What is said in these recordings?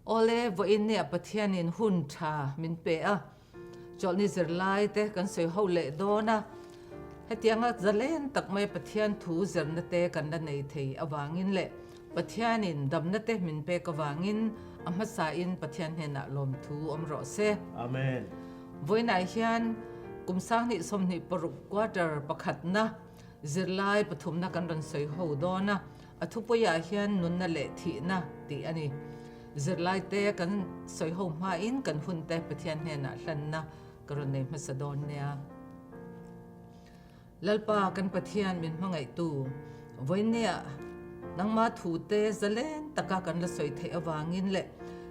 Awle, vawiin nia Pathianin hun tha min pe a, chawlhni zirlai te kan sawi ho leh dawn a. Hetianga zalen tak mai Pathian thu zirna te kan la nei thei avangin leh Pathianin damna te min pek avangin a hmasain Pathian hnenah lawmthu awm rawh se. Amen. Vawiinah hian kum 2026 quarter pakhatna zirlai pathumna kan rawn sawi ho dawn a, a thupuiah hian nunna leh thihna tih a ni. Zirlaite kan sawi ho hmain kan hunte Pathian hnenah hlanna ka rawn nei hmasa dawn nia. Lalpa kan Pathian min hmangaihtu, vawinia nangma thute zalen taka kan la sawi theih avangin leh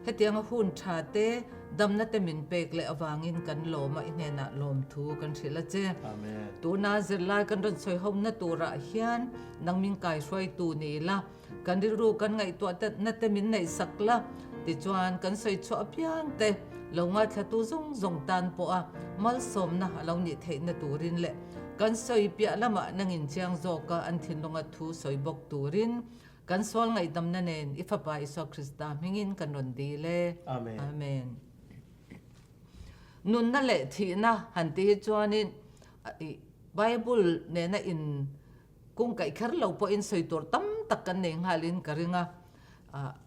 hetianga hun tha te, damna te min pek leh avangin kan lawm a, i hnenah lawmthu kan hrilh a che. Tuna zirlai kan rawn sawi hona turah hian nang min kaihruaitu ni la, kan rilru kan ngaihtuah na te min neihsak la, tichuan kan sawi chhuah apiang te lo ngaithlatu zawng zawng tan pawha malsawmna a lo nih theihna turin leh kan sawi piah lamah nangin chiang zawka an thinlunga thu sawi bawk turin kan sual ngaihdamna nen i Fapa Isua Krista hmingin kan rawn dil e. Amen. Amen. Nunna leh thihna han ti hi chuanin Bible nena in Kung kaih kher lo pawhin sawi tur tam tak kan nei nghalin ka ring a,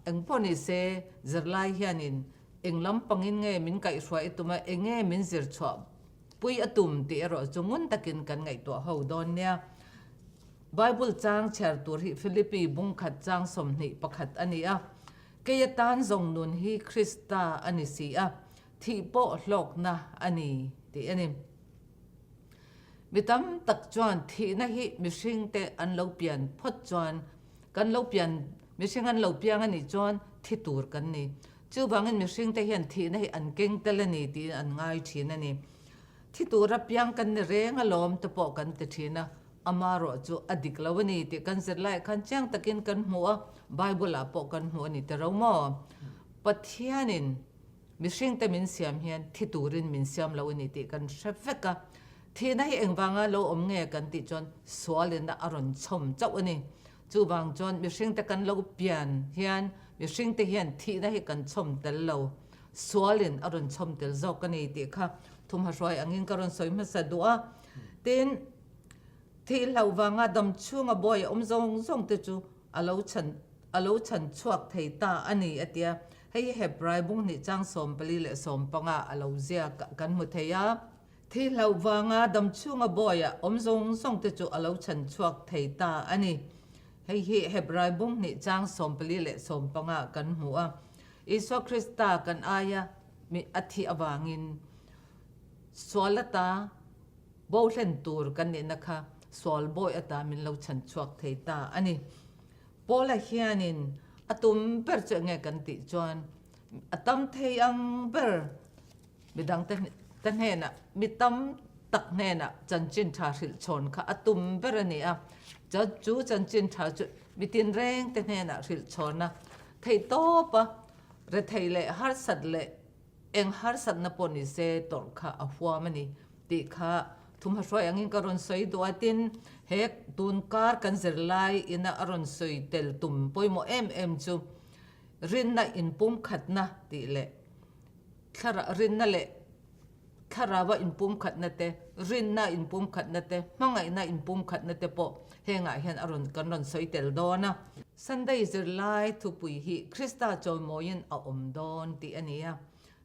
eng pawh ni se zirlai hianin eng lampangin nge min kaihhruai a tum a, eng nge min zir chhuah pui a tum tih erawh chu ngun takin kan ngaihtuah ho dawn nia. Bible chang chhiar tur hi Philippi bungkhat chang 21 a ni a, Kei atan zawng nun hi Krista a ni si a, thih pawh hlawkna a ni tih a ni. Mi tam tak chuan thihna hi mihringte an lo pian phawt chuan kan lo pian mihring an lo piang a nih chuan thi tur kan ni. Chuvangin mihringte hian thihna hi an keng tel a ni tiin an ngai thin a ni. Thi tura piang kan ni reng alawm te pawh kan ti thin a, amarawh chu a dik lo a ni tih kan zir laiah khan chiang takin kan hmu a, Bible-ah pawh kan hmu a ni ta ro maw? Pathianin Mihringte min siam hian thi turin min siam lo a ni tih kan hre vek a. Thihna hi engvanga lo awm nge kan tih chuan sualina a rawn chhawm chauh a ni. Chuvang chuan mihringte kan lo pian hian mihringte hian thihna hi kan chhawm tel lo, sualin a rawn chhawm tel zawk a ni tih kha thumhahruai angin ka rawn sawi hmasa duh a. Tin, thih hlauh vanga dam chhunga buai a awm zawng zawng te chu a lo chhan a lo chhan chhuak thei ta a ni a tia. Hei hi Hebrai bung hnih chang 44 a a lo ziak kan hmu thei a. Thi hlauh vanga dam chhunga bawiah awm zawng zawng te chu a lo chhan chhuak thei ta a ni. Hei hi Hebrai bung hnih chang 45 kan hmu a. Isua Krista kan aia mi a thih avangin sual ata bo hlen tur kan nihna kha sual bawi ata min lo chhan chhuak thei ta a ni. Paula hianin a tum ber chu enge kan tih chuan a tam thei ang ber midangte te hnenah mi tam tak hnenah chanchin tha hrilh chhawn kha a tum ber a ni a. Chu chanchin tha chu mi tinreng te hnenah hrilh chhawn a theih tawp a, rethei leh harsat leh eng harsatna pawh ni se tawrh kha a huam a ni tih kha thumhahruai angin ka rawn sawi duh a. Tin, he tun kar kan zirlai ina a rawn sawi tel tum pawimawh em em chu rinna inpumkhatna tih leh thlarau rinna leh thlaraua inpumkhatna te, rinna inpumkhatna te, hmangaihna inpumkhatna te pawh hengah hian a rawn kan rawn sawi tel dawn a. Sunday zirlai thupui hi Krista chawimawiin a awm dawn tih a ni a.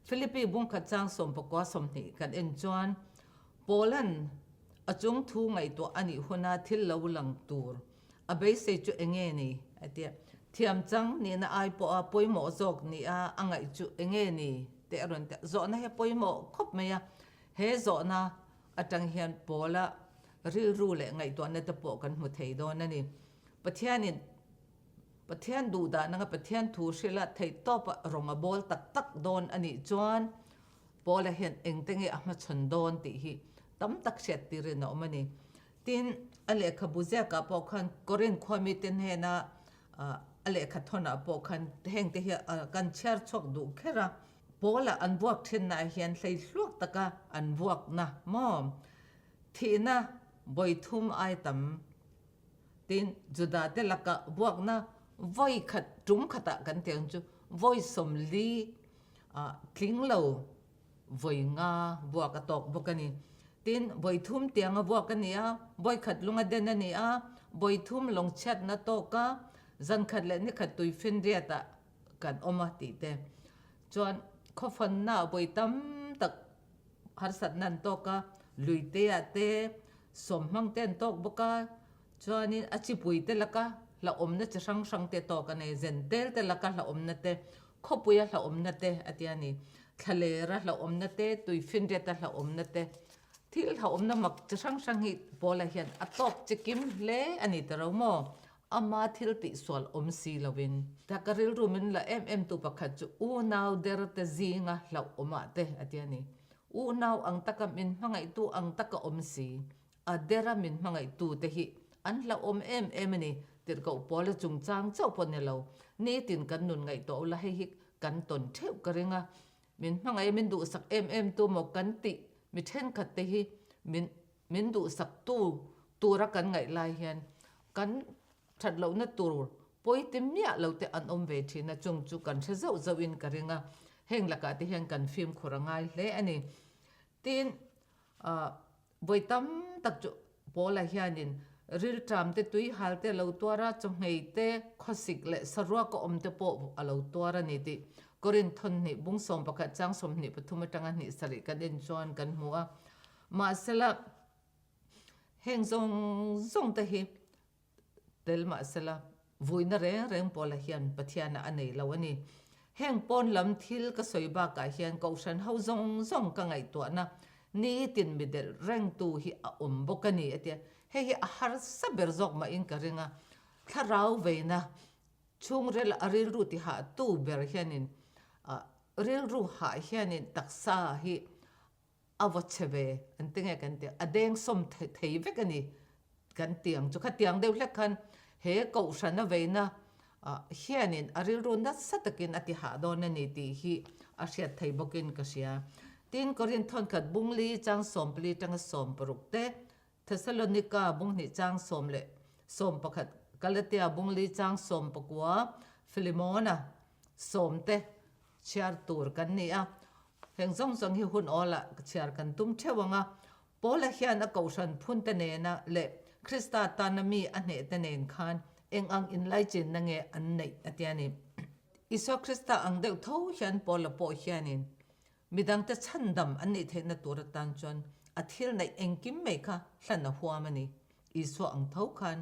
Philippi bungkhat chang 19 20 kan en chuan Paula'n a chung thu ngaihtuah a nih huna thil lo lang tur a beisei chu enge ni? a ti a. Thiam chang nihna ai pawha pawimawh zawk nia a ngaih chu enge ni? tih a rawn ti a. Zawhna hi a pawimawh khawp mai a. He zawhna atang hian Paula rilru leh ngaihtuahna te pawh kan hmu thei dawn a ni. Pathianin Pathian duh dan anga Pathian thu hrilha theihtawpa rawng a bawl tak tak dawn a nih chuan Paula hian engte nge a hmachhawn dawn tih hi tam tak hriat tirin a awm a ni. Tin, a lehkhabu ziakah pawh khan Korinth khua mite hnena a lehkha thawnah pawh khan hengte hi kan chhiar chhuak duh kher a. Paula an vuak thinnaah hian hleihluak taka an vuakna maw? Thihna bawithum ai tam. Tin, Juda te laka vuakna vawi khat tum khatah kan ti ang chu. Vawi 40 tling lo vawi nga vuak a tawk bawk a ni. Tin, vawi thum tianga vuak a ni a, vawi khat lunga den a ni a, vawi thum lawng chhiatna tawk a, zan khat leh ni khat tui finriat ah kan awm a tih te chuan khawfanna ah vawi tam tak harsatna an tawk a, luite ah te sawmhmang te an tawk bawk a, Chuanin a chipui te laka hlauhawmna chi hrang hrang te tawk a nei, zentel te laka hlauhawmna te, khawpuia hlauhawmna te a ti a ni. Thlalera hlauhawmna te, tuifinriata hlauhawmna te, thil hlauhawmna mak chi hrang hrang hi Paula hian a tawk chi kim hle a ni ta ro maw? Ama thil tihsual awm si lovin. Ta ka rilru min la em em tu pakhat chu unau der te zinga hlauhawmah te a ti a ni. Unau ang taka min hmangaihtu ang taka awm si. A dera min hmangaihtute hi an hlauhawm em em a ni. Tirhkoh Paula chungchang chauh pawh ni lo, nitin kan nun ngaihtuah ula hei hi kan tawn theuh ka ring a. Min hmangaih min duhsak em em tu maw kan tih mi thenkhat te hi min min duhsak tu tura kan ngaih lai hian kan that lohna tur pawiti miah lo te an awm ve thin a, chung chu kan hre zauh zauh in ka ring a. Heng lakah te hian kan fimkhur a ngai hle a ni. Tin, Vawi tam tak chu Paula hianin rilṭam te, tuihal te a lo tuar a, chawhmei te, khawsik leh saruak a awm te pawh a lo tuar a ni tih Korinth thawnhnih bung 11 chang 23 atanga hnih sarih kan en chuan kan hmu a. Mahsela heng zawng zawng te hi Tel mahsela, vuina reng reng Paula hian Pathianah a nei lo a ni. Heng pawn lam thil ka sawi bakah hian Kohhran ho zawng zawng ka ngaihtuahna nitin mi delh rengtu hi a awm bawk a ni a ti a. Hei hi a harsa ber zawk mahin ka ring a, thlarau veina chhungril a rilru tihahtu ber hianin rilru hah hianin taksa hi a vaw chhe ve an ti nge kan ti a deng sawm thei vek a ni kan ti ang chu khatiang deuh hlek khan he kohhran a veina hianin a rilru nasa takin a ti hah dawn a ni tih hi a hriat thei bawkin ka hria. Tin Korinth thawnkhat bungli chang 14 tanga 16 te Thessalonika bunghnih chang 11, Galatia bungli chang 19, Philemona 10 te chhiar tur kan ni a. Heng zawng zawng hi hun awlah chhiar kan tum theuh ang a. Paula hian a kohhran phunte nena leh Krista tana mi a hnehte nen khan eng ang inlaichinna nge an neih a ti a ni. Isua Krista ang deuh tho hian Paula pawh hianin Midangte chhandam an nih theihna tur atan chuan a thil neih engkim mai kha hlan a huam a ni. Isua ang tho khan.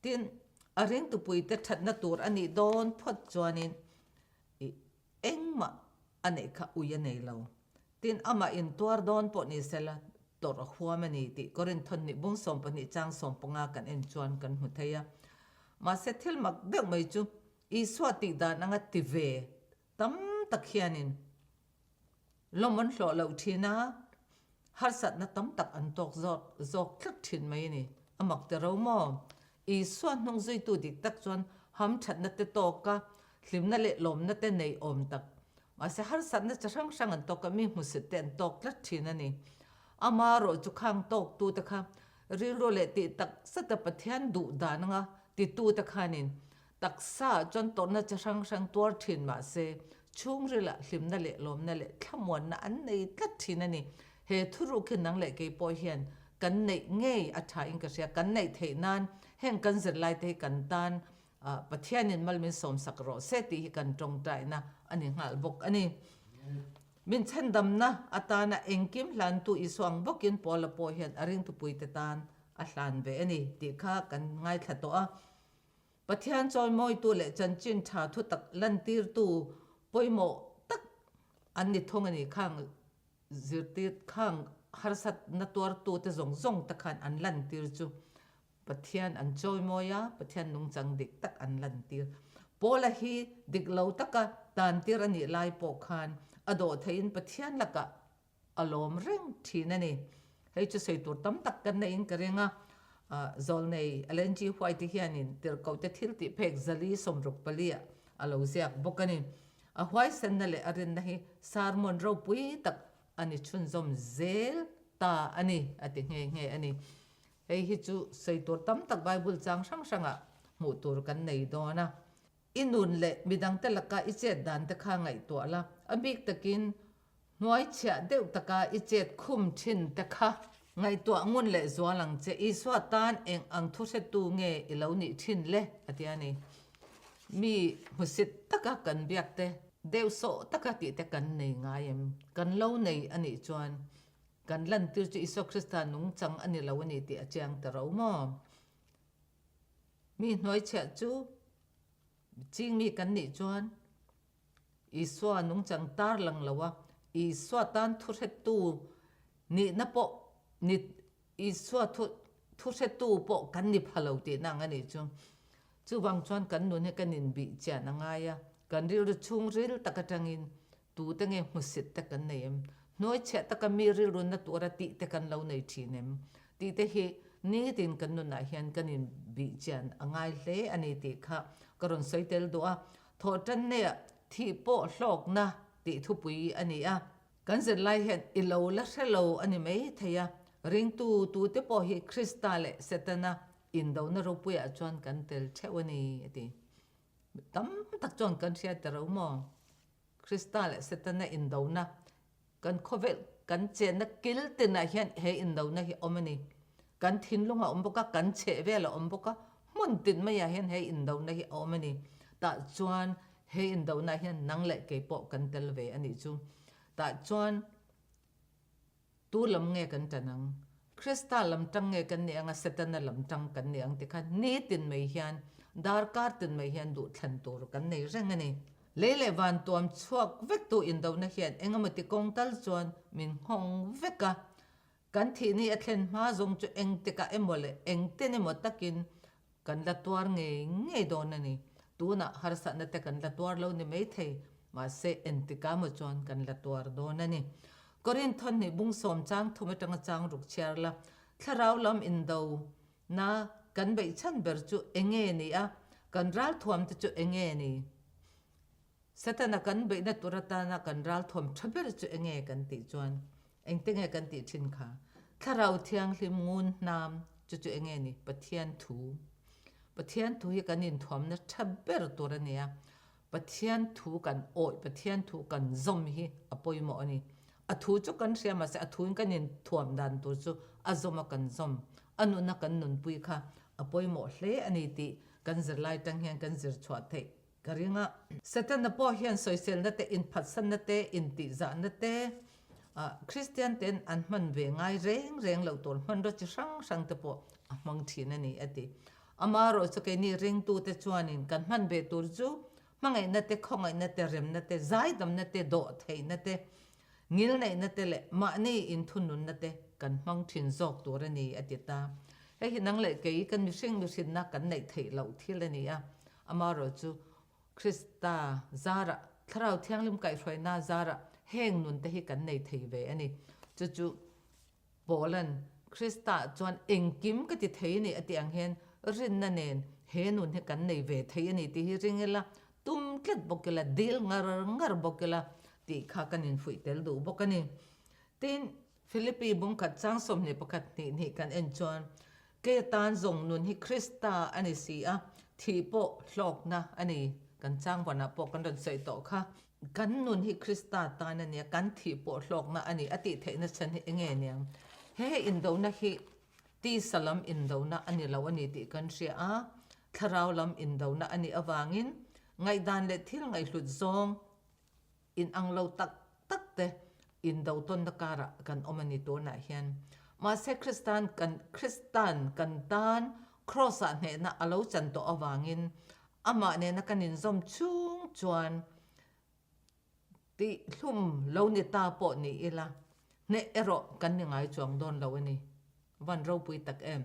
Tin, a ringtupuite thatna tur a nih dawn phawt chuanin i engmah a neih kha ui a nei lo. Tin, amah intuar dawn pawh ni sela tawrh a huam a ni tih Korinth thawhnih bung 12 chang 15 kan en chuan kan hmu thei a. Mahse thil mak deuh mai chu Isua tih dan anga ti ve Tam tak hianin lawm an hlawh loh thin a, harsatna tam tak an tawk zawk zawk tlat thin mai a ni. A mak te ro maw? Isua hnung zuitu dik tak chuan hamthatna te tawk a, hlimna leh lawmna te nei awm tak. Mahse harsatna chi hrang hrang an tawk a, mi hmusit te an tawk tlat thin a ni. Amarawh chu khang tawktute kha rilru leh tih tak zeta Pathian duh dan anga titute khanin Taksa ah chuan tawrhna chi hrang hrang tuar thin mah se, chhungrilah hlimna leh lawmna leh thlamuanna an nei tlat thin a ni. He thuruk hi nang leh kei pawh hian kan neih ngei a tha in ka hria. Kan neih theih nan heng kan zirlai te hi kan tan Pathianin mal min sawmsak rawh se tih hi kan tawngtaina a ni nghal bawk a ni. Min chhandamna atana engkim hlantu Isua ang bawkin Paula pawh hian a ringtupuite tan a hlan ve a ni tih kha kan ngaithla tawh a. Pathian chawimawitu leh chanchin tha thutak lantirtu pawimawh tak an ni thung a ni. Khang zirtir khang harsatna tuartute zawng zawng te khan an lantir chu Pathian an chawimawi a, Pathian nungchang dik tak an lantir. Paula hi dik lo taka tantir a nih lai pawh khan a dawhtheihin Pathian lakah a lawm reng thin a ni. Hei chu sawi tur tam tak kan neihin ka ring a, Zawlnei Ellen G. White hianin tirhkohte thil tih phek zali 64 ah a lo ziak bawk a ni. A huaisenna leh a rinna hi sermon ropui tak a ni chhunzawm zel ta a ni a ti nghe nghe a ni. Hei hi chu sawi tur tam tak Bible chang hrang hrangah hmuh tur kan nei dawn a. I nun leh midangte laka i chet dan te kha ngaihtuah la, a bik takin hnuaichhiah deuh taka i chet khum thin te kha ngaihtuah ngun leh zual ang che. Isua tan eng ang thu hretu nge i lo nih thin le? a ti a ni. Mi hmusit taka kan biak te, deuh sawh taka tih te kan nei ngai em? Kan lo nei a nih chuan kan lantir chu Isua Krista nungchang a ni lo a ni tih a chiang ta ro maw? Mi hnuaichhiah chu chingmi kan nih chuan Isua nungchang tar lang lo a, Isua tan thuhretu nihna pawh ni Isua thu thuhretu pawh kan ni pha lo tihna ang a nih chu. Chuvang chuan kan nun hi kan inbih chian a ngai a, kan rilru chhungril tak atangin Tute nge hmusit te kan nei em? Hnuaichhiah taka mi rilrunna tura tih te kan lo nei thin em? Tih te hi nitin kan nunah hian kan inbihchian a ngai hle a ni tih kha ka rawn sawi tel duh a. Thawhtanneah thih pawh hlawkna tih thupui a ni a. Kan zirlai hian i lo la hre lo a ni mai thei a, ringtu tute pawh hi Krista leh Setana indona ropuiah chuan kan tel theuh a ni a ti. Tam tak chuan kan hria ta ro maw? Krista leh Setana indona, kan khawvel kan chenna kil tinah hian he indona hi awm a ni. Kan thinlung a awm bawk a, kan chhehvel a awm bawk a, hmun tin maiah hian he indona hi a awm a ni. Tah chuan he indona hian nang leh kei pawh kan tel ve a nih chu. Tah chuan Tu lam nge kan tan ang? Krista lam tang nge kan nih ang a Setana lam tang kan nih ang tikhan nitin mai hian darkar tin mai hian duhthlan tur kan nei reng a ni. Lei leh van tuam chhuak vek tu indona hian engemaw ti kawng tal chuan min nghawng vek a. Kan thihni a thlen hma zawng chu engtikah emaw leh engtin emaw takin Kan la tuar ngei ngei dawn a ni. Tunah harsatna te kan la tuar lo ni maithei, mahse entika maw chuan kan la tuar dawn a ni. Korinthon nih bung sawm chang thum atanga chang ruk chhiar la, thlarau lam indo na kan beih chhan ber chu enge ni a, kan ralthuam te chu enge ni? Setana kan beihna tur atana kan ralthuam tha ber chu enge kan tih chuan engte nge kan tih thin kha? Thlarau Thianghlim ngun hnam chu chu enge ni? Pathian thu. Pathian thu hi kan inthuamna tha ber tur a ni a. Pathian thu kan awih, Pathian thu kan zawm hi a pawimawh a ni. A thu chu kan hria mahse a thuin kan inthuam dan tur chu a zawm a kan zawm, a nuna kan nunpui kha a pawimawh hle a ni tih kan zirlai tang hian kan zir chhuah theih Ka ring a. Setana pawh hian sawiselna te, inphatsanna te, intihzahna te, Kristian te'n an hman ve ngai reng reng loh tur hmanraw chi hrang hrang te pawh a hmang thin a ni, a ti. Amaherawh chu keini ringtute chuanin kan hman ve tur chu hmangaihna te, khawngaihna te, remna te, zaidamna te, dawhtheihna te, ngilneihna te leh mahni inthununna te kan hmang thin zawk tur a ni, a ti ta. Hei hi nang leh kei kan mihring mihrinna kan neih theih loh thil a ni a. Amaherawh chu Krista zarah, Thlarau Thianghlim kaihhruaina zarah heng nun te hi kan nei thei ve a ni. Chu chu Paula'n Krista chuan engkim ka ti thei a ni a tih ang hian rinna nen he nun hi kan nei ve thei a ni tih hi ring ila, tum tlat bawk ila, dil ngar ngar bawk ila tih kha kan infuih tel duh bawk a ni. Tin, Philippi bungkhat chang 21 hnih hnih kan en chuan, Kei atan zawng nun hi Krista a ni si a, thih pawh hlawkna a ni. Kan changvanah pawh kan rawn sawi tawh kha. Kan nun hi Krista tan a nia, kan thih pawh hlawkna a ni a tih theihna chhan hi enge niang? He indona hi tisa lam indona a ni lo a ni tih kan hria a, thlarau lam indona a nih avangin ngaihdan leh thil ngaihhlut zawng, In ang lo tak tak te indo tawnna karah kan awm a ni tunah hian. Mahse Kristan kan Kristan kan tan Kraws-ah hnehna a lo chan tawh avangin amah nena kan inzawm chhung chuan tihhlum lo ni ta pawh ni ila hneh erawh kan ni ngai chuang dawn lo a ni. Van ropui tak em.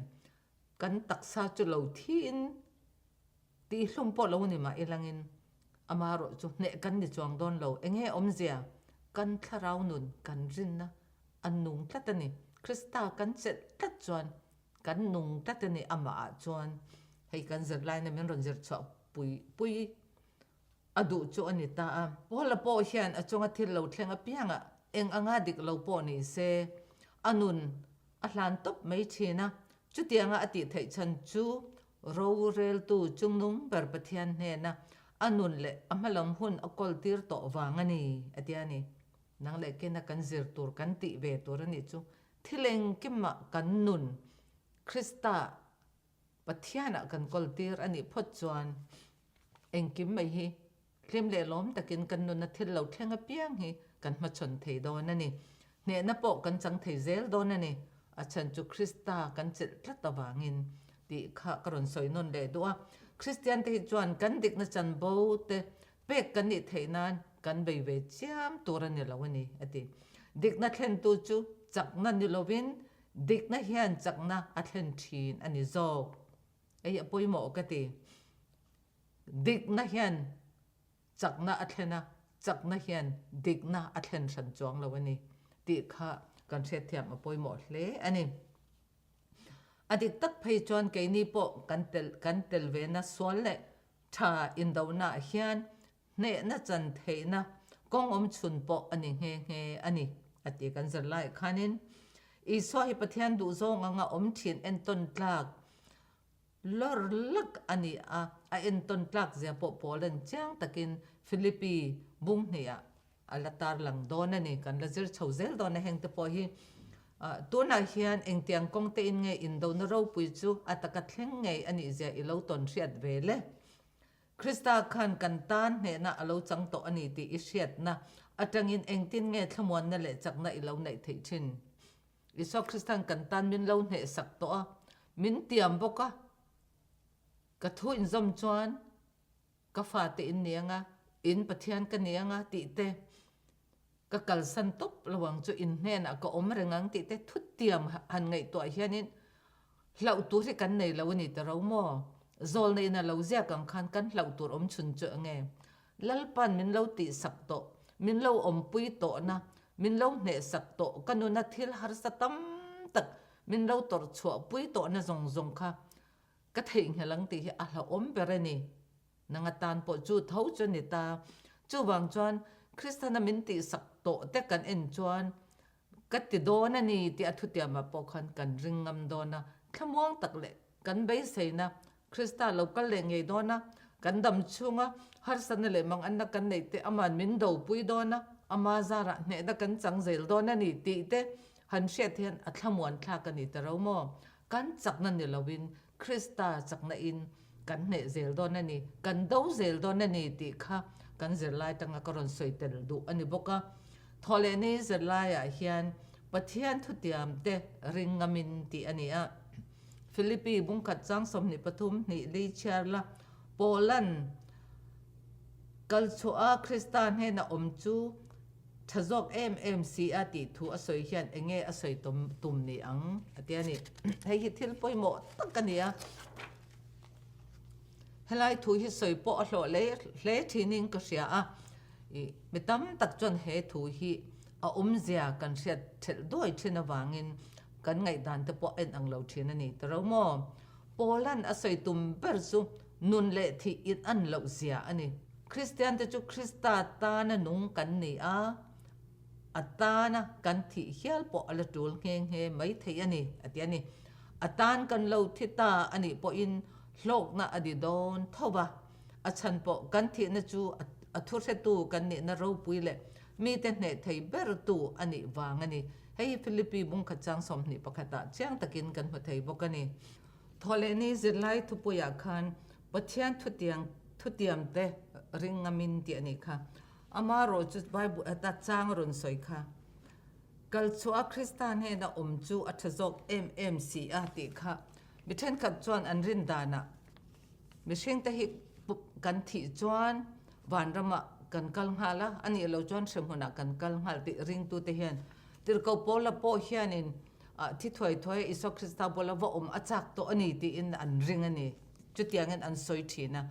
Kan taksa chu lo thiin Tihhlum pawh lo ni mah ilangin amaherawh chu hneh kan ni chuang dawn lo. Enge awmzia? Kan thlarau nun, kan rinna a nung tlat a ni. Krista kan chelh tlat chuan kan nung tlat a ni amahah chuan. Hei kan zirlaina min rawn zir chhuah pui pui a duh chu a ni ta a. Paula pawh hian a chunga thil lo thleng apiangah eng anga dik lo pawh ni se a nun a hlan tawp mai thin a. Chutianga a tih theih chhan chu Roreltu chungnung ber Pathian hnena. A nun leh a hmalam hun a kawl tir tawh vang a ni, a ti a ni. Nang leh kena kan zir tur kan tih ve tur a nih chu thil engkimah kan nun Krista Pathianah kan kawl tir a nih phawt chuan engkim mai hi Hlim leh lawm takin kan nuna thil lo thleng apiang hi kan hmachhawn thei dawn a ni. Hnehna pawh kan chang thei zel dawn a ni. A chhan chu Krista kan chelh tlat avangin tih kha ka rawn sawi nawn leh duh a. Kristian te hi chuan kan dikna chanvo te pek kan nih theih nan kan bei ve chiam tur a ni lo a ni, a ti. Dikna thlentu chu chakna ni lovin dikna hian chakna a thlen thin a ni zawk. Hei a pawimawh ka ti. Dikna hian chakna a thlen a, chakna hian dikna a thlen hran chuang lo a ni tih kha kan hriatthiam a pawimawh hle a ni. A dik tak phei chuan keini pawh kan tel kan tel vena sual leh tha indonaah hian hnehna chan theihna kawng awm chhun pawh a ni nghe nghe a ni a ti kan zirlaiah khanin Isua hi Pathian duhzawng anga awm thin entawn tlak Lawr lak a ni a, a entawn tlak zia pawh Paula'n chiang takin Philippi bung hnihah a la tarlang dawn a ni. Kan la zir chho zel dawn a heng te pawh hi. Tunah hian engtiang kawng te in nge indona ropui chu a taka thleng ngei a nih zia i lo tawn hriat ve le. Krista khan kan tan hnehna a lo chang tawh a ni tih i hriatna atangin engtin nge thlamuanna leh chakna i lo neih theih thin? Isua Krista'n kan tan min lo hnehsak tawh a, min tiam bawk a. Ka thu inzawm chuan ka fate in ni anga, in Pathian ka ni anga tih te, ka kalsan tawp lo ang chu in hnenah ka awm reng ang tih te thutiam han ngaihtuah hianin hlauh tur hi kan nei lo a ni ta ro maw? Zawlneihna lo ziak ang khan kan hlauh tur awm chhun chu enge? Lalpa'n min lo tihsak tawh, min lo awmpui tawhna, min lo hnehsak tawh, ka nuna thil harsa tam tak min lo tawrh chhuahpui tawhna zawng zawng kha ka theihnghilh ang tih hi a hlauhawm ber a ni. Nang atan pawh chu tho chu a ni ta. Chuvang chuan Kristana min tihsak tawh te kan en chuan ka ti dawn a ni tih a thutiamah pawh khan kan ring ngam dawn a, thlamuang tak leh kan beiseina Krista lo kal leh ngei dawn a, kan dam chhunga harsatna leh manganna kan neih te ama'n min dopui dawn a, ama zarah hnehna kan chang zel dawn a ni tih te han hriat hian a thlamuan thlak a ni ta ro maw? Kan chakna ni lovin Krista chakna in kan hneh zel dawn a ni, kan do zel dawn a ni tih kha kan zirlai tanga ka rawn sawi tel duh a ni bawk a. Thawhlehni zirlaiah hian Pathian thutiam te ring ngamin tih a ni a. Philippi bungkhat chang 23 hnih li chhiar la, Paula'n kal chhuah a Krista hnena awm chu tha zawk em em si a tih thu a sawi hian enge a sawi tum ni ang a ti a ni. Hei hi thil pawimawh tak a ni a. Helai thu hi sawi pawh a hlawh hle thinin ka hria a, mi tam tak chuan he thu hi a awmzia kan hriat thelh duai thin avangin kan ngaihdan te pawh a inang lo thin a ni ta ro maw? Paula'n a sawi tum ber chu nun leh thih inan loh zia a ni. Kristian te chu Krista tana nung kan ni a, a tana kan thih hial pawh a la tul nghe nghe mai thei a ni, a ti a ni. A tan kan lo thi ta a nih pawhin hlawkna a ni dawn tho va, a chhan pawh kan thihna chu a thuhretu kan nihna ropui leh mite hneh thei bertu a nih vang a ni. Hei hi Philippi bungkhat chang 21 ah chiang takin kan hmu thei bawk a ni. Thawhlehni zirlai thupuiah khan Pathian thutiang thutiamte ring ngamin tih a nih kha. Amarawh chu Bible heta chang a rawn sawi kha. Kal chhuah a Krista hnena awm chu a tha zawk em em si a tih kha mi thenkhat chuan an rin danah Mihringte hi kan thih chuan vanramah kan kal nghal a, a nih loh chuan hremhmunah kan kal nghal tih ringtute hian Tirhkoh Paula pawh hianin thi thuai thuai a Isua Krista bula va awm a chak tawh a ni tiin an ring a ni. Chutiangin an sawi thin a.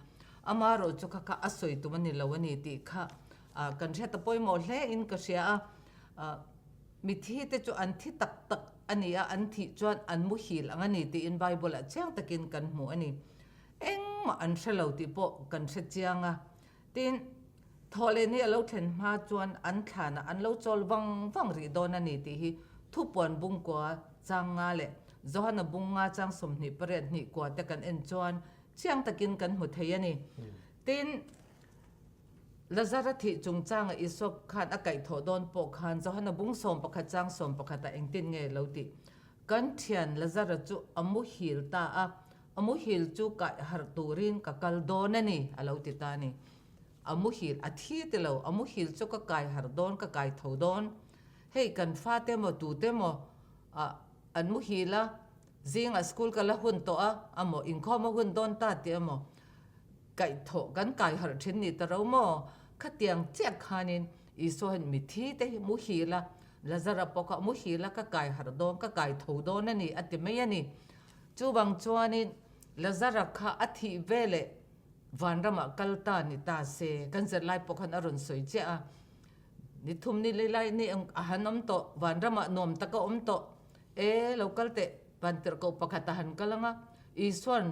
Amaherawh chu kha kha a sawi tum a ni lo a ni tih kha kan hriat a pawimawh hle in ka hria a. Mithi te chu an thi tak tak a ni a, an thih chuan an muhil ang a ni tiin Bible-ah chiang takin kan hmu a ni. Engmah an hre lo tih pawh kan hre chiang a. Tin, thawhlehni a lo thlen hma chuan an thlanah an lo chawl vang vang rih dawn a ni tih hi Thupuan bungkua chang nga leh Johana bung nga chang 28 hnih kua te kan en chuan chiang takin kan hmu thei a ni. Tin. Lazara thih chungchanga Isua khan a kaihthawh dawn pawh khan Johana bung 11 chang 11 ah engtin nge lo tih? Kan thian Lazara chu a muhil ta a, a muhil chu kaih harh turin ka kal dawn a ni, a lo ti ta a ni. A muhil, a thi ti lo, a muhil chu ka kai harh dawn, ka kai tho dawn. Hei kan fate maw tute maw ah an muhil a, zingah school kal a hun tawh a, amaw inkhawm a hun dawn ta tih emaw, Kaihthawh kan kai harh thin ni ta ro maw? Khatiang chiah khanin Isua hian mithi te hi muhil a, Lazara pawh kha muhil a, ka kai harh dawn, ka kai tho dawn a ni a ti mai a ni. Chuvang chuanin Lazara kha a thih veleh vanramah kal ta ni ta se, kan zirlai pawh khan a rawn sawi chiah a, ni thum ni li lai ni a han awm tawh, vanramah nuam tak a awm tawh, e lo kal teh, vantirhkoh pakhat a han kal ang a, Isua'n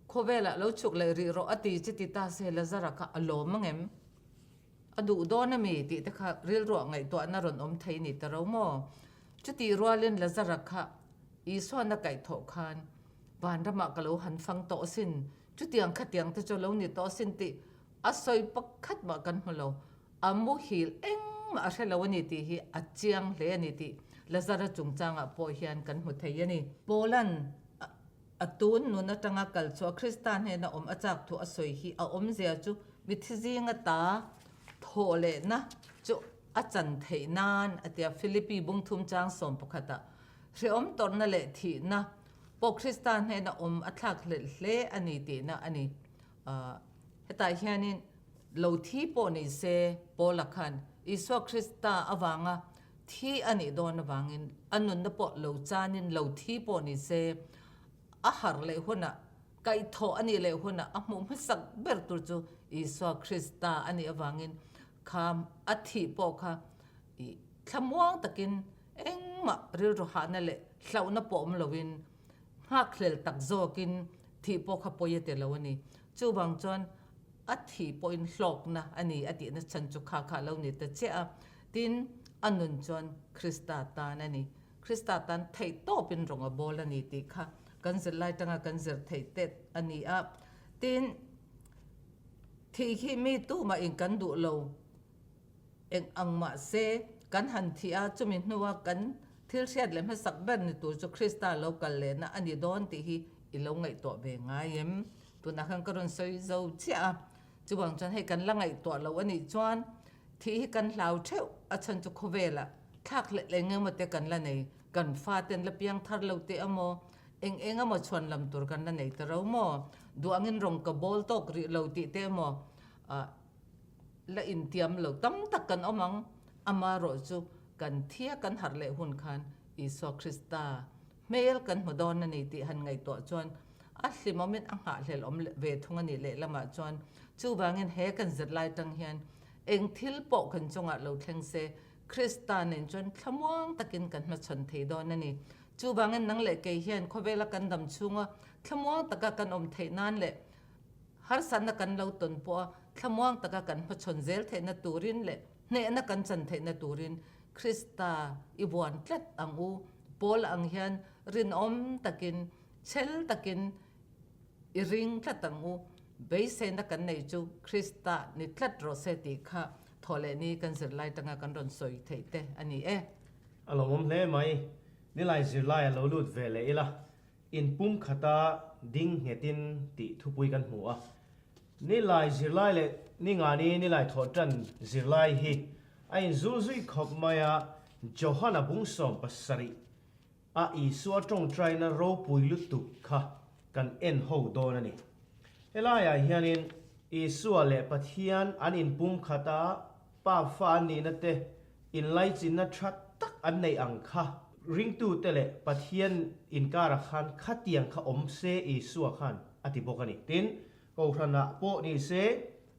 Khawvelah lo chhuk leh rih rawh a ti che ti ta se Lazara kha a lawm ang em? A duh dawn a mi? tih te kha rilruah ngaihtuahna rawn awm thei ni ta ro maw? Chutih rualin Lazara kha Isuan a kaihthawh khan vanramah ka lo han fang tawh sin, chutiang khatiang te chu lo ni tawh sin tih a sawi pakhat mah kan hmu lo. A muhil engmah a hre lo a ni tih hi a chiang hle a ni tih Lazara chungchangah pawh hian kan hmu thei a ni. Paula'n A tun nun atanga kal chhuah Krista hnena awm a chak thu a sawi hi a awmzia chu mithi zinga ta thawh lehna chu a chan theih nan a ti a. Philippi bungthum chang 11 ah hrehawm tawrhna leh thihna pawh Krista hnena awm a thlak hlelh hle a ni tihna a ni. Hetah hianin lo thi pawh ni se Paula khan Isua Krista avanga Thi a nih dawn avangin a nunna pawh lo chanin lo thi pawh ni se, a harh leh hunah, kaihthawh a nih leh hunah a hmuh hmasak ber tur chu Isua Krista a nih avangin kha a thih pawh kha ih thlamuang takin engmah rilru hahna leh hlauhna pawh awm loin nghakhlel tak zawkin thih pawh kha pawi a ti lo a ni. Chuvang chuan a thih pawhin hlawkna a ni a tihna chhan chu kha kha a lo ni ta chiah a. Tin, a nun chuan Krista tan a ni. Krista tan theih tawpin rawng a bawl a ni tih kha kan zirlai tanga kan zir theih tet a ni a. Tin, thih hi mi tumah in kan duh lo eng ang mah se, kan han thih a, chumi hnua kan thil hriat leh hmasak ber ni tur chu Krista lo kal lehna a ni dawn tih hi i lo ngaihtuah ve ngai em? Tunah khan ka rawn sawi zo chiah a. Chuvang chuan hei kan la ngaihtuah lo a nih chuan Thih hi kan hlau theuh, a chhan chu khawvelah thlak hleh eng emaw te kan la nei, kan fate an la piang thar lo teh emaw, eng eng emaw chhuan lam tur kan la nei ta ro maw, duangin rawng ka bawl tawk rih lo tih te emaw ah la intiam lo tam tak kan awm ang, amarawh chu kan thia kan harh leh hun khan Isua Krista Hmel kan hmu dawn a ni tih han ngaihtuah chuan a hlimawmin a nghahhlel awm ve thung a nih lehlamah chuan chuvangin he kan zirlai tang hian eng thil pawh kan chungah lo thleng se Krista nen chuan thlamuang takin kan hmachhawn thei dawn a ni. Chuvangin nang leh kei hian khawvela kan dam chhunga thlamuang taka kan awm theih nan leh harsatna kan lo tawn pawha thlamuang taka kan hmachhawn zel theihna turin leh hnehna kan chan theihna turin Krista i vuan tlat ang u. Paul ang hian rinawm takin, chhel takin i ring tlat ang u. Beiseina kan neih chu Krista ni tlat rawh se tih kha thawh leh ni kan zirlai tanga kan rawn sawi theih te a ni e. A lawmawm hle mai. Nilai zirlai a lo lut ve leh ila, in pum khata ding nghetin tih thupui kan hmu a. Nilai zirlai leh ningani nilai thawh tan zirlai hi a inzul zui khawp mai a, Johana bung 17 a Isua tawngtaina ropui lutuk kha kan en ho dawn a ni. Helaiah hianin Isua leh Pathian an inpumkhat a, Pa fa an nihna te, inlaichinna tha tak an neih ang kha ringtute leh Pathian inkarah khan khatiang kha awm se Isua khan a ti bawk a ni. Tin, Kohhranah pawh ni se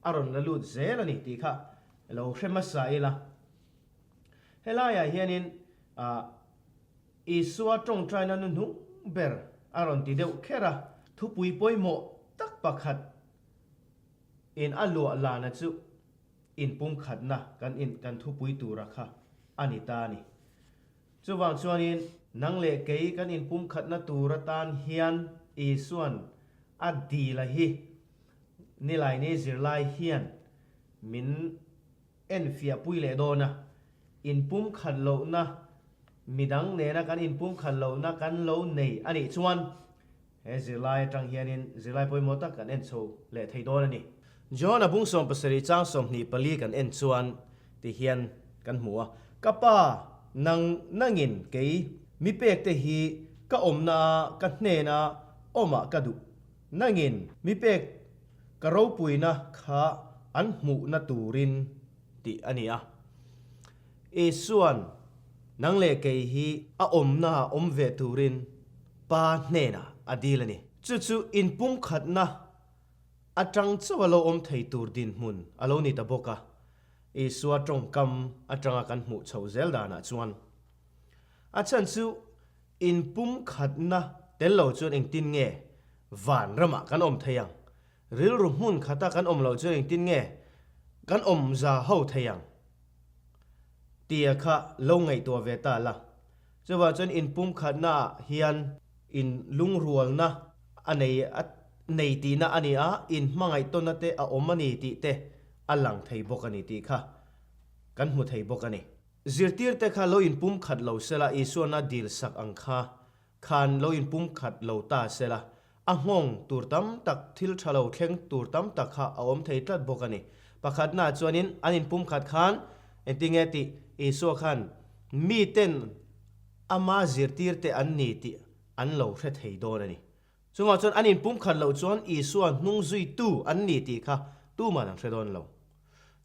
a rawn la lut zel a ni tih kha lo hre hmasa ila. Helaiah hianin Isua tawngtaina nu hnung ber a rawn ti deuh kher a, thupui pawimawh tak pakhat in a luah lana chu inpumkhatna kan in kan thupui tura kha a ni ta a ni. Chuvang chuanin nang leh kei kan inpumkhatna tur atan hian Isuan a dila hi Nilaini zirlai hian. min enfiah pui leh dawn a, inpumkhat lohna midang nena kan inpumkhat lohna kan lo nei a nih chuan he zirlai atang hianin zirlai pawimawh tak kan en chho leh thei dawn a ni. John-a bung 70 chang 24 kan en chuan ti hian kan hmu a, Ka pa, nang nangin kei mi pek te hi ka awmna ka hnena awmah ka duh. Nangin mi pek ka ropuina kha an hmuhna turin tih a ni a. Isua'n nang leh kei hi a awmna awm ve turin Pa hnenah a dil a ni. Chu chu inpumkhatna atang chauh a lo awm thei tur dinhmun a lo ni ta bawk a. Isua tawngkam atanga kan hmuh chho zel danah chuan a chhan chu inpumkhatna tel lo chuan engtin nge vanramah kan awm thei ang? Rilru hmun khata kan awm loh chuan engtin nge kan awm za ho thei ang? Tia kha lo ngaihtuah ve ta la. Chuvang chuan inpumkhatna ah hian in lungrualna a nei a nei tihna a ni a, in hmangaihtawnna te a awm a ni tih te a lang thei bawk a ni tih kha kan hmu thei bawk a ni. Zirtirte kha lo inpumkhat lo sela Isuana dil sak ang kha khan lo inpumkhat lo ta sela A nghawng tur tam tak, thil tha lo thleng tur tam tak kha a awm thei tlat bawk a ni. Pakhatna chuanin an inpumkhat khan engtinge tih Isua khan miten ama zirtirte an ni tih an lo hre thei dawn a ni. Chungah chuan an inpumkhat loh chuan Isua hnung zuitu an ni tih kha tuman an hre dawn lo.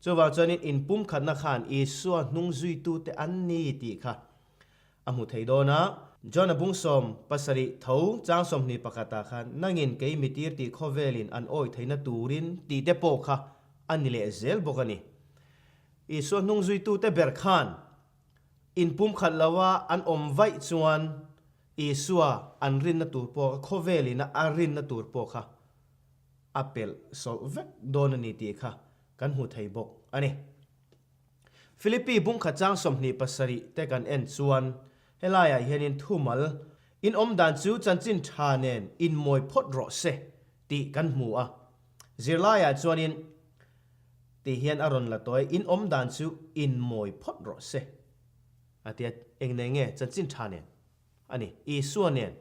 Chuvang chuanin inpumkhatna khan Isua hnung zuitute an ni tih kha A hmu thei dawn a. John-a bung 70 tho chang 21 ah khan nangin kei mitir tih khawvelin an awi theihna turin tih te pawh kha a ni leh zel bawk a ni. Isua hnungzuitute ber khan inpumkhat loa an awm vaih chuan Isua an rinna tur pawh kha khawvelin a rinna tur pawh kha a pelh sawlh vek dawn a ni tih kha kan hmu thei bawk a ni. Philippi bungkhat chang 27 te kan en chuan helaiah hianin thumal in awm dan chu chanchin tha nen inmawi phawt rawh se tih kan hmu a. Zirlaiah chuanin tih hian a rawn la tawi in awm dan chu inmawi phawt rawh se a tia eng nen nge chanchin tha nen a ni. Isua nen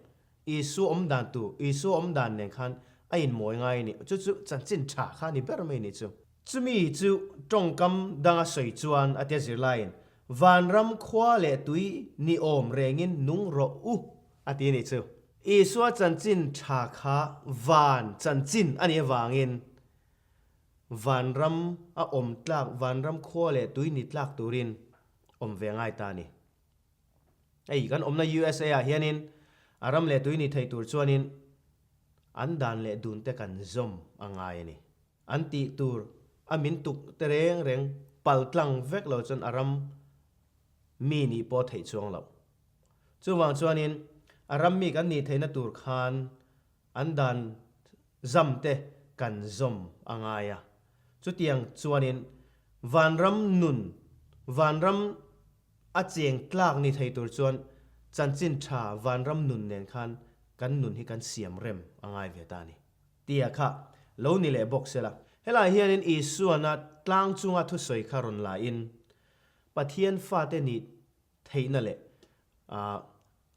Isua awm dan tur Isua awm dan nen khan a inmawi ngai a ni. Chu chu chanchin tha kha a ni ber mai ni chu. Chumi chu tawngkam danga sawi chuan a tia zirlaiin, Vanram khua leh tui ni awm rengin nung rawh u, a ti a nih chu. Isua chanchin tha kha van chanchin a nih avangin vanram a awm tlak, vanram khua leh tui ni tlak turin awm ve ngai ta a ni. Hei kan awmna USA ah hianin a ram leh tui ni thei tur chuanin an dan leh dun te kan zawm a ngai a ni. An tih tur a min tuk te reng reng pal tlang vek lo chuan a ram mi nih pawh theih chuang loh. Chuvang chuanin a ram mi kan nih theihna tur khan an dan zam te kan zawm a ngai a. Chutiang chuanin vanram nun, vanram a cheng tlak ni thei tur chuan chanchin tha vanram nun nen khan kan nun hi kan siam rem a ngai ve ta a ni. Tia kha lo ni leh bawk sela. Helai hianin Isuana tlang chunga thusawi kha rawn la in, Pathian fate nih theihna leh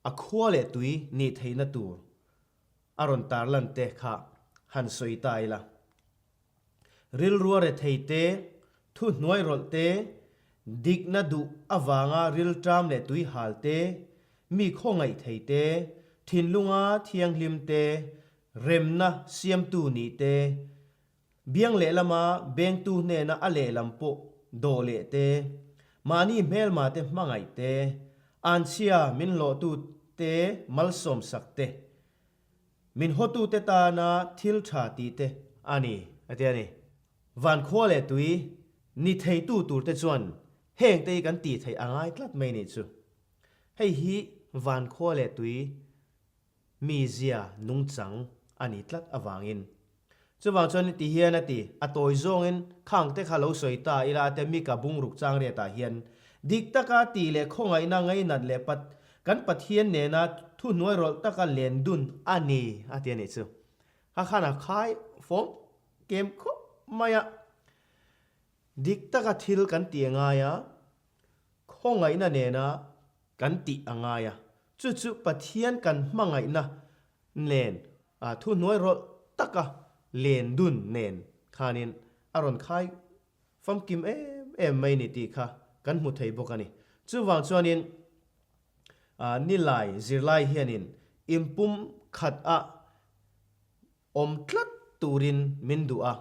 a khua leh tui nih theihna tur a rawn tarlan te kha han sawi ta ila. Rilrua rethei te, thu hnuai rawlh te, dikna duh avanga rilṭam leh tui hal te, mi khawngaih thei te, thinlunga thianghlim te, remna siamtu nih te, biang lehlama bengtu hnena a lehlam pawh dawh leh te, mahni hmelma te hmangaih te, anchhia min hlawhtu te malsawmsak te, Min hawtute tana thil tha tih te a ni, a ti a ni. Van khua leh tui ni theitu turte chuan heng te hi kan tih theih a ngai tlat mai nih chu. Hei hi van khua leh tui mizia nungchang a ni tlat avangin. Chuvang chuan ti hian a ti, a tawi zawngin khang te kha lo sawi ta ila a te Mika bungruk chang riatah hian dik taka tih leh khawngaihna ngainat leh pat kan Pathian nena thuhnuai rawlh taka len dun a ni a ti a nih chu. Kha khan a khai fawm kem khawp mai a. Dik taka thil kan ti a ngai a, khawngaihna nena kan tih a ngai a, chu chu Pathian kan hmangaihna nen thuhnuai rawlh taka len dun nen khanin a rawn khai famkim em em mai ni tih kha kan hmu thei bawk a ni. Chuvang chuanin nilai zirlai hianin inpum khat a awm tlat turin min duh a.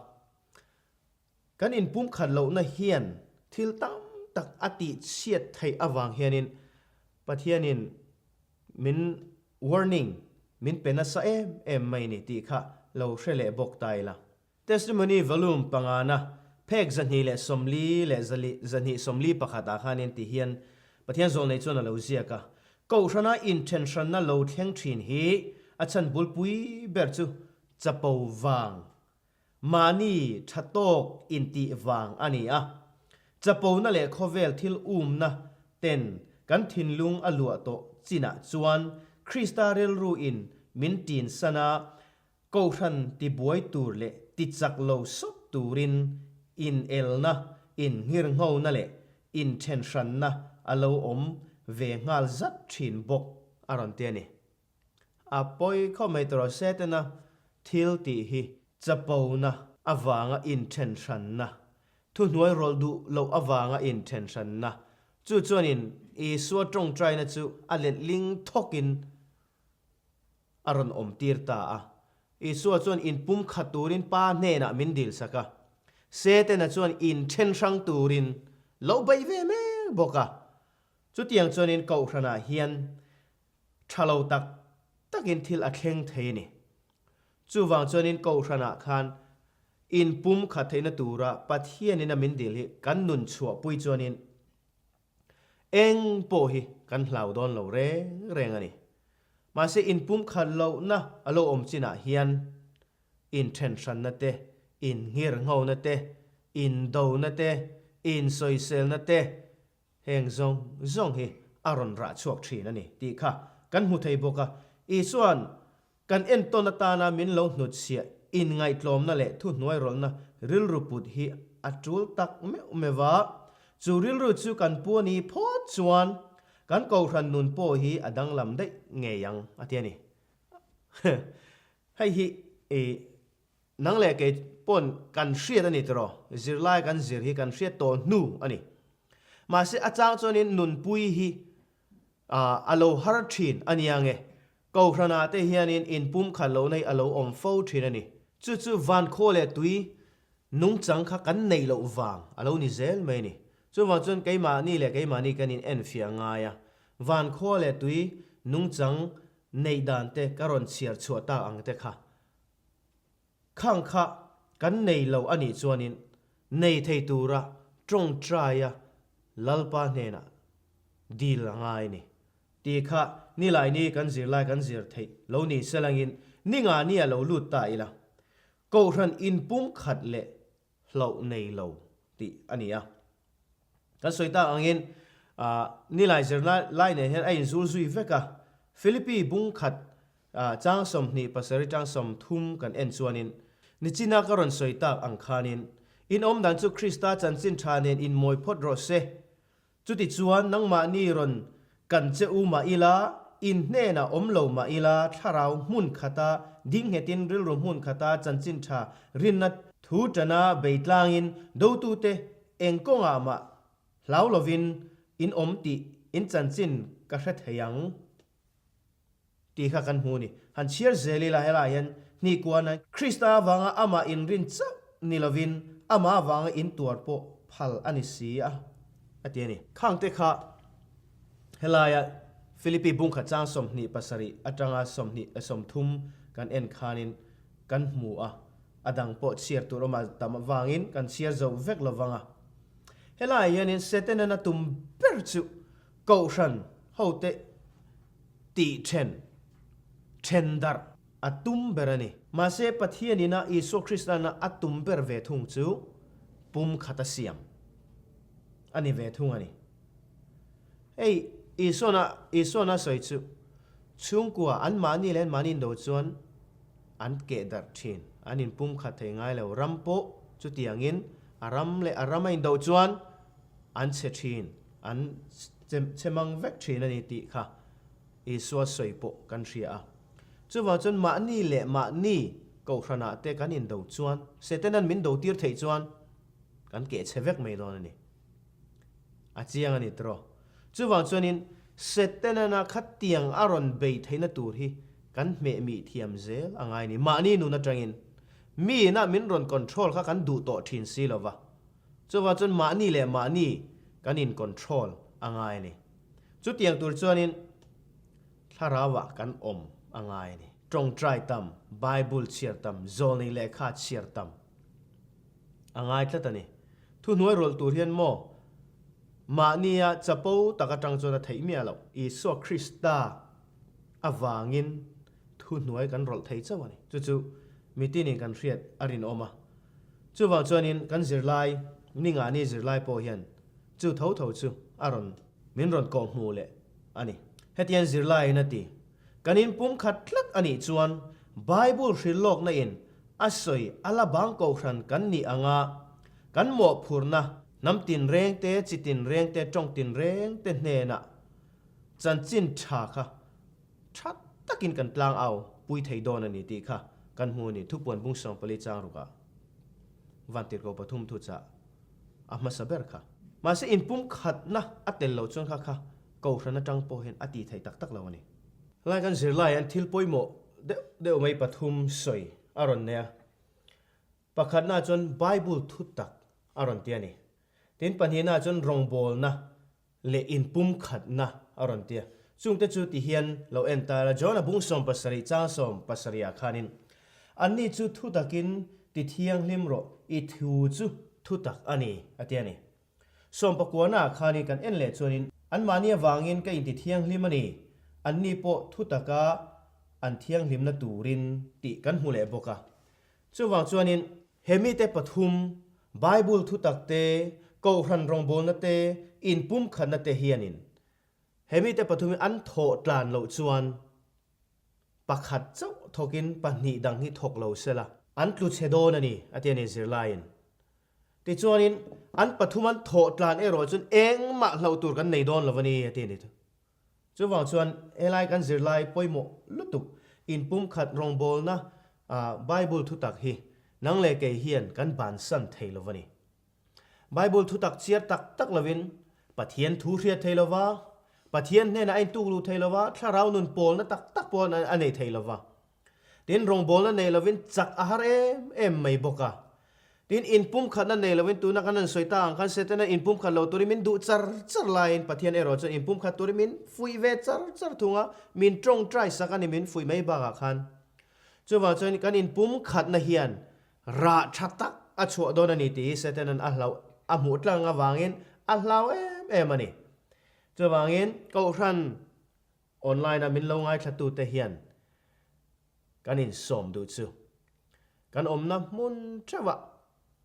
Kan inpumkhat lohna hian thil tam tak a tihchhiat theih avang hianin Pathianin min warning min pe nasa em em mai ni tih kha lo hre leh bawk ta ila. Testimony Volume pangana phek 240 leh 241 ah khanin ti hian Pathian zawlnei chuan a lo ziak a, Kohhrana inthenhranna lo thleng thin hi a chhan bulpui ber chu chapo vang Mahni tha tawk intih vang a ni a, chapona leh khawvel thil umna ten kan thinlung a luah tawh chinah chuan Krista rilru in min tin san a, Kohhran tibuai tur leh tichak lo sawt turin inelna, innghirnghona leh inthenhranna a lo awm ve nghal zat thin bawk a rawn ti a ni. A pawi khawp mai tawh Setana thil tih hi chapona avanga inthenhranna, thuhnuai rawlh duh loh avanga inthenhranna, chu chuanin Isua tawngtaina chu a letling thawkin a rawn awmtir ta a. Isua chuan inpumkhat turin Pa hnenah min dilsak a, Setana chuan inthenhrang turin lo bei ve mek bawk a. Chutiang chuanin Kohhranah hian Tha lo tak takin thil a thleng thei a ni. Chuvang chuanin Kohhranah khan inpum khat theihna tura Pathianin a min dil hi kan nun chhuahpui chuanin eng pawh hi kan hlau dawn lo reng reng a ni. Mahse inpum khat lohna a lo awm chinah hian inthenhranna te, innghirnghona te, indona te, insawiselna te, Heng zawng zawng hi a rawn rah chhuak thin a ni tih kha kan hmu thei bawk a. Isua'n kan entawn atana min lo hnutchhiah inngaihtlawmna leh thuhnuairawlhna rilru put hi a tul tak meuh meuh a. Chu rilru chu kan pu a ni phawt chuan kan kohhran nun pawh hi a danglam daih ngei ang a ti a ni. Hei hi i Nang leh kei pawn kan hriat a ni tiraw? Zirlai kan zir hi kan hriat tawh hnu a ni. Mahse a chang chuanin nunpui hi a lo har thin a nia nge? Kohhranah te hianin inpumkhat lohna hi a lo awm fo thin a ni. Chu chu vankhaw leh tui nungchang kha kan neih loh vang a lo ni zel mai a ni. Chuvang chuan keimahni leh keimahni kan in enfiah ngai a, vankhaw leh tui nungchang neih dan te ka rawn chhiar chhuah tak ang te kha Khang kha kan nei lo a nih chuanin nei thei tura tawngtaia Lalpa hnenah dil a ngai ni. Tih kha nilaini kan zirlai kan zir theih lo ni selangin ninga ni a lo lut ta ila. Kohhran inpum khat leh hlauh nei lo tih a ni a. Kan sawi tak angin nilai zirlai lai nen hian a inzul zui vek a. Philippi bung khat chang 27 tang 30 kan en chuanin nichina ka rawn sawi tak ang khanin in awmdan chu Krista chanchin tha nen inmawi phawt rawh se. Chutichuan nangmahni rawn kan che u mah ila, in hnenah awm lo mah ila, thlarau hmun khata ding nghetin rilru hmun khata chanchin tha rinna thu tana bei tlangin dotute eng kawngah mah hlau lovin in awm tih in chanchin ka hre thei ang. Tih kha kan hmu a ni. Han chhiar zel ila helaiah hian hnihkuana Krista avanga amah inrin chauh ni lovin amah avanga intuar pawh phal a ni si a, a ti a ni. Khangte kha helaia Philippi bungkhat chang 27 atanga 30 kan en khanin kan hmu a, a dang pawh chhiar tur awm a tam avangin kan chhiar zo vek lo vang a. Helaiah hianin Setanan a tum ber chu Kohhran hote tih then, then darh a tum ber a ni. Mahse, Pathianina Isua Kristana a tum ber ve thung chu pum khat a siam a ni ve thung a ni. Hei Isuana Isuana sawi chu chhungkua anmahni leh anmahni indo chuan an keh darh thin, an inpum khat thei ngai lo. Ram pawh chutiangin A ram leh a ram a indo chuan an chhe thin, an chhe mang vek thin a ni tih kha Isua sawi pawh kan hria a. Chuvang chuan mahni leh mahni kohhranah te kan indo chuan Setanan min do tir theih chuan kan keh chhe vek mai dawn a ni. A chiang a ni tawh. Chuvang chuanin Setanana khatiang a rawn bei theihna tur hi kan hmeh mih thiam zel a ngai a ni. Mahni nun atangin mi inah min rawn control kha kan duh tawh thin si lo va. Chuvang chuan mahni leh mahni kan in control a ngai a ni. Chutiang tur chuanin thlarauah kan awm a ngai a ni. Tawngtai tam, Bible chhiar tam, zawlnei lehkha chhiar tam a ngai tlat a ni. Thuhnuai rawlh tur hian maw mahnia chapo tak atang chuan a theih miah loh. Isua Krista avangin thuhnuai kan rawlh thei chauh a ni. Chu chu mitinin kan hriat a rinawm a. Chuvang chuanin kan zirlai, ningahni zirlai pawh hian chu tho tho chu a rawn min rawn kawh hmuh leh a ni. Hetiang zirlaiin a ti, Kan inpumkhat tlat a nih chuan Bible hrilhlawkna in a sawi a la bang kohhran kan nih anga kan mawhphurhna hnam tinreng te, chi tinreng te, tawng tinreng te hnenah chanchin tha kha tha takin kan tlang au pui thei dawn a ni tih kha kan hmu a ni. Thupuan bung 14 chang rukah Vantirhkoh pathum thuchah a hmasa ber kha. Mahse inpumkhatna a tel lo chuan kha kha kohhran atang pawh hian a tih theih tak tak lo a ni. Helai kan zirlai hian thil pawimawh deuh deuh mai pathum sawi a rawn nei a. Pakhatna chuan Bible thutak a rawn ti a ni. Tin pahnihna chuan rawngbawlna leh inpumkhatna a rawn ti a. Chungte chu ti hian lo en ta la, John-a bung 70 chang 70 ah khanin, Anni chu thutakin ti thianghlim rawh, i thu chu thutak a ni, a ti a ni. Sawmpakuana ah khanin kan en leh chuanin, Anmahni avangin ka inti thianghlim a ni, anni pawh thutaka an thianghlimna turin tih kan hmu leh bawk a. Chuvang chuanin he mite pathum, Bible thutak te, Kohhran rawngbawlna te, inpumkhatna te hianin he mite pathum hi an thawh tlan loh chuan pakhat chauh thawkin pahnih dang hi thawk lo sela an tlu chhe dawn a ni, a ti a ni zirlaiin. Tichuanin an pathum an thawh tlan erawh chuan engmah hlauh tur kan nei dawn lo a ni, a ti a ni. Chuvang chuan helai kan zirlai pawimawh lutuk inpumkhat rawngbawlna Bible thutak hi nang leh kei hian kan bansan thei lo a ni. Bible thutak chiar tak tak lovin Pathian thu hriat thei lova, Pathian hnenah a intuk luh thei lova, thlarau nun pawlna tak tak pawh a nei thei lova. Tin, rawngbawlna nei lovin chak a har em em mai bawk a. Tin, inpumkhatna nei lovin tuna kan han sawi ta ang khan Setana inpumkhat lo turin min duh char char laiin Pathian erawh chuan inpumkhat turin min fuih ve char char thung a, min tawngtai sak a ni min fuih mai bakah khan. Chuvang chuan kan inpumkhatna hian rah tha tak a chhuah dawn a ni tih hi Setana'n a hlauh a hmuh tlang avangin a hlau em em a ni. Chuvangin Kohhran Online a min lo ngaithlatute hian kan insawm duh chu kan awmna hmun theuhah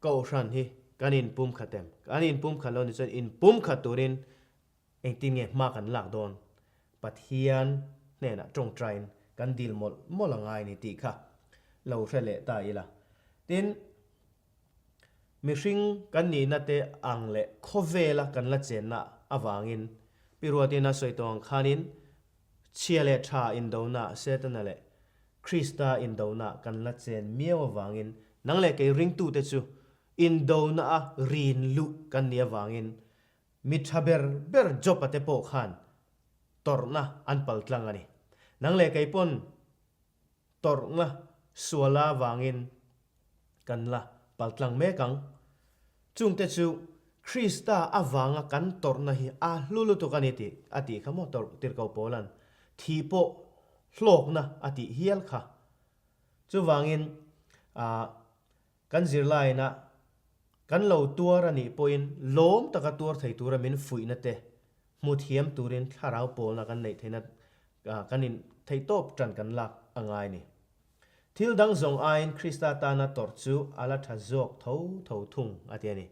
Kohhran hi kan inpumkhat em? Kan inpumkhat lo ni chuan inpumkhat turin engtin nge hma kan lak dawn? Pathian hnenah tawngtaiin kan dil mawlh mawlh a ngai ni tih kha lo hre leh ta ila. Tin, Mihring kan nihna te ang leh khawvela kan la chenna avangin Pi Ruatina sawi tawh ang khanin chhia leh tha indona Setana leh Krista indona kan la chen miau avangin nang leh kei ringtute chu indona a rin luh kan nih avangin mi tha ber ber Job-a te pawh khan tawrhna an paltlang a ni. Nang leh kei pawn Tawrhna suala vangin kan la paltlang mek ang. Chungte chu Krista avanga kan tawrhna hi a hlu lutuk a ni tih a tih kha maw tawrh tirhkoh Paula'n thih pawh hlawkna a tih hial kha. Chuvangin ah kan zirlaina kan lo tuar a nih pawhin lawm taka tuar thei tura min fuihna te hmu thiam turin thlarau pawlna kan neih theihna kan in theihtawp tan kan lak a ngai ni. Thil dang zawng aiin Krista tana tawrh chu a la tha zawk tho tho thung a ti a ni.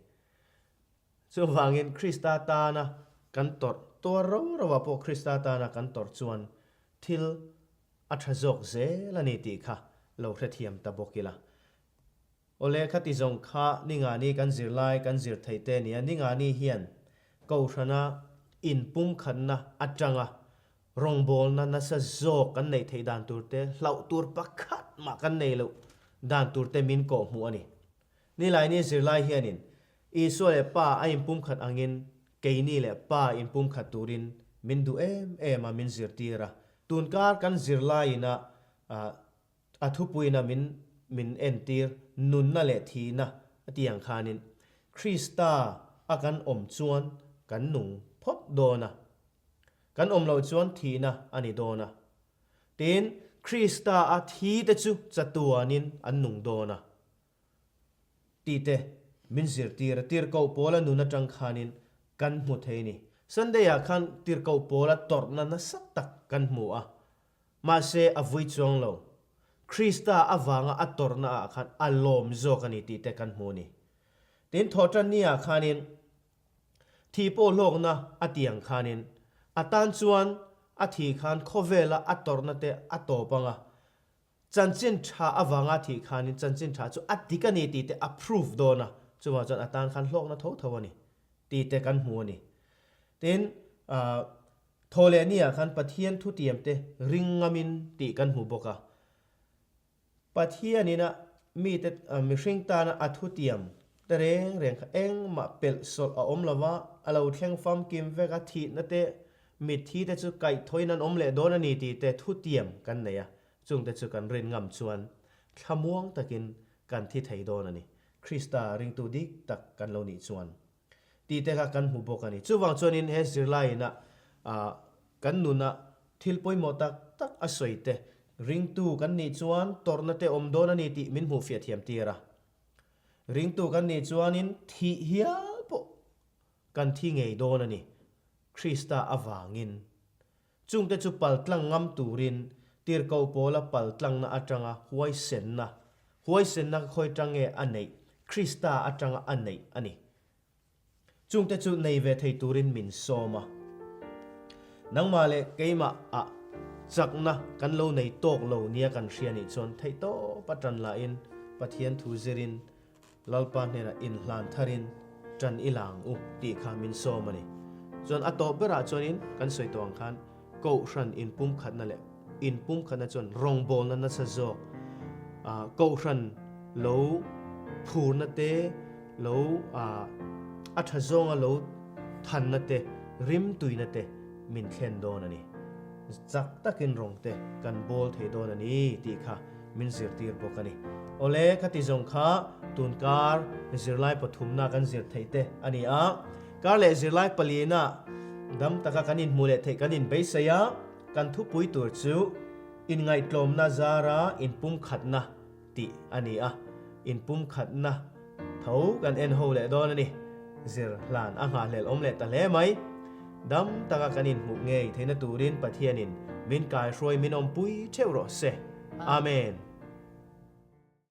Chuvangin Krista tana kan tawrh tuar ro ro ah pawh Krista tana kan tawrh chuan thil a tha zawk zel a ni tih kha lo hrethiam ta bawk ila. Awle khati zawng kha Ningani kan zirlai kan zir thei te nia Ningani hian Kohhrana inpumkhatna atanga rawngbawlna nasa zawk kan neih theih dan tur te hlauh tur pakhat mah kan nei loh dan tur te min kawh hmuh a ni. Nilaini zirlai hianin Isua leh Pa a inpumkhat angin keini leh Pa inpumkhat turin min duh em em a min zirtir a. Tunkar kan zirlaiina A thupuina min min entir nunna leh thihna a tih ang khanin Krista a kan awm chuan kan nung phawt dawn a, kan awm loh chuan thihna a ni dawn a. Tin, Krista a thi te chu chatuanin an nung dawn a tih te min zirtir a, tirhkoh Paula nun atang khanin kan hmu thei a ni. Sunday ah khan tirhkoh Paula tawrhna nasa tak kan hmu a, Mahse, a vui chuang lo. Krista avanga a tawrhna ah khan a lawm zawk a ni tih te kan hmu a ni. Tin, thawhtan ni ah khanin thih pawh hlawkna a ti ang khanin a tan chuan a thih khan khawvela a tawrhna te a tawp ang a, chanchin tha avanga a thih khanin chanchin tha chu a dik a ni tih te a proof dawn a, chuvang chuan a tan khan hlawkna tho tho a ni tih te kan hmu a ni. Tin, Thaw leh ni ah khan Pathian thutiam te ring ngamin tih kan hmu bawk a. Pathianin a mite mihring tana a thutiam te reng reng kha engmah pelh sawlh a awm lo va, a lo thleng famkim vek a, thihna te, mitthi te chu kaihthawhin an awm leh dawn a ni tih te thutiam kan nei a, chungte chu kan rin ngam chuan thlamuang takin kan thi thei dawn a ni. Krista ringtu dik tak kan lo nih chuan. Tih te kha kan hmu bawk a ni. Chuvang chuanin he zirlaiin a kan nuna thil pawimawh tak tak a sawi te, ringtu kan nih chuan tawrhna te awm dawn a ni tih min hmuh fiah thiam tir a. Ringtu kan nih chuanin thih hial pawh kan thi ngei dawn a ni, Krista avangin. Chungte chu paltlang ngam turin tirhkoh pawla paltlangna atanga huaisenna, huaisenna khawi tang nge a neih, Krista atanga a neih a ni. Chungte chu nei ve thei turin min sawm a. Nangmah leh keimah ah chakna kan lo nei tawk lo nia kan hria nih chuan theihtawp a tan lahin Pathian thu zirin Lalpa hnenah inhlan tharin ṭan i la ang u tih kha min sawm a ni. Chuan a tawp berah chuanin kan sawi tawh ang khan Kohhran inpumkhatna leh inpumkhatna chuan rawngbawlna nasa zawk ah Kohhran lo phurna te lo ah a ṭha zawnga lo thanna te rimtuina te min thlen dawn a ni. Chak takin rawng te kan bawl thei dawn a ni tih kha min zirtir bawk a ni. Awle, ka ti zawng kha tunkar zirlai pathumna kan zir theih te a ni a, kar leh zirlai palina dam taka kan inhmuh leh theih kan inbeisei a, kan thupui tur chu inngaihtlawmna zara inpumkhatna tih a ni a, inpumkhatna tho kan en ho leh dawn a ni. Zir hlan a nghahhlelh awm leh ta hle mai. Dam taka kan inhmuh ngei theihna turin Pathianin min kaihruai min awmpui theuh rawh se. Amen.